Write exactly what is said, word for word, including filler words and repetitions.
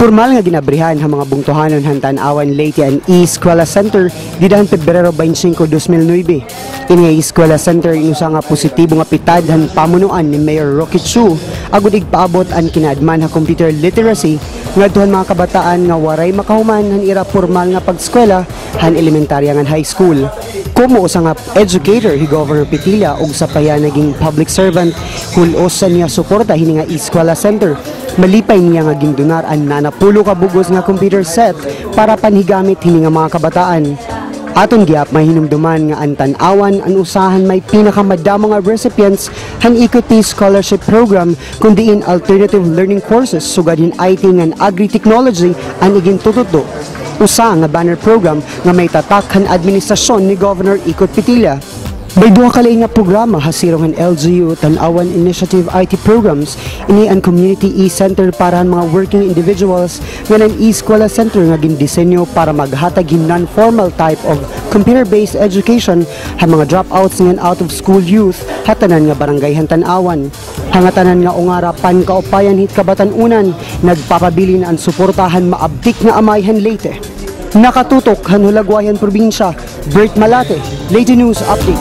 Pormal nga gin-abrihan han mga bungtohanon han Tanauan, Leyte an e-Eskwela Center dida han Pebrero twenty-five, dos mil nuebe. Ini nga e-Eskwela Center in usa nga positibo nga pitad han pamunuan ni Mayor Rocky Chu agod igpaabot an kinaadman ha computer literacy ngadto han mga kabataan nga waray makahuman han ira pormal nga pag-eskwela han elementarya ngan high school. Komo usa nga educator hi Governor Petilla ug usa pa hiya naging public servant, hul-os an iya suporta hini nga e-Eskwela Center. Malipay niya nga gindonar an nanapulo ka bug-os nga computer set para panhigamit hini nga mga kabataan. Aton giapmahinumduman nga an Tanauan an usa han may pinakamadamo nga recipients han Ikot P'I Scholarship Program, kon diin alternative learning courses sugad hin I T ngan agri-technology an igintututdo. Usa nga banner program nga may tatak han administrasyon ni Governor Ikot Petilla. May duha ka lain nga programa ha sirong han L G U, Tanauan Initiative I T Programs, ini an Community e-Center para han mga working individuals, ngan an e-Eskwela Center nga gindisenyo para maghatag hin non-formal type of computer-based education ha mga dropouts ngan out-of-school youth ha tanan nga barangay han Tanauan. Ha ngatanan nga ungara, pankaupayan hit kabatan-onan, nagpapabilin an suporta han maabtik nga amay han Leyte. Nakatutok han Hulagway han probinsya, Bert Malate, Leyte News Update.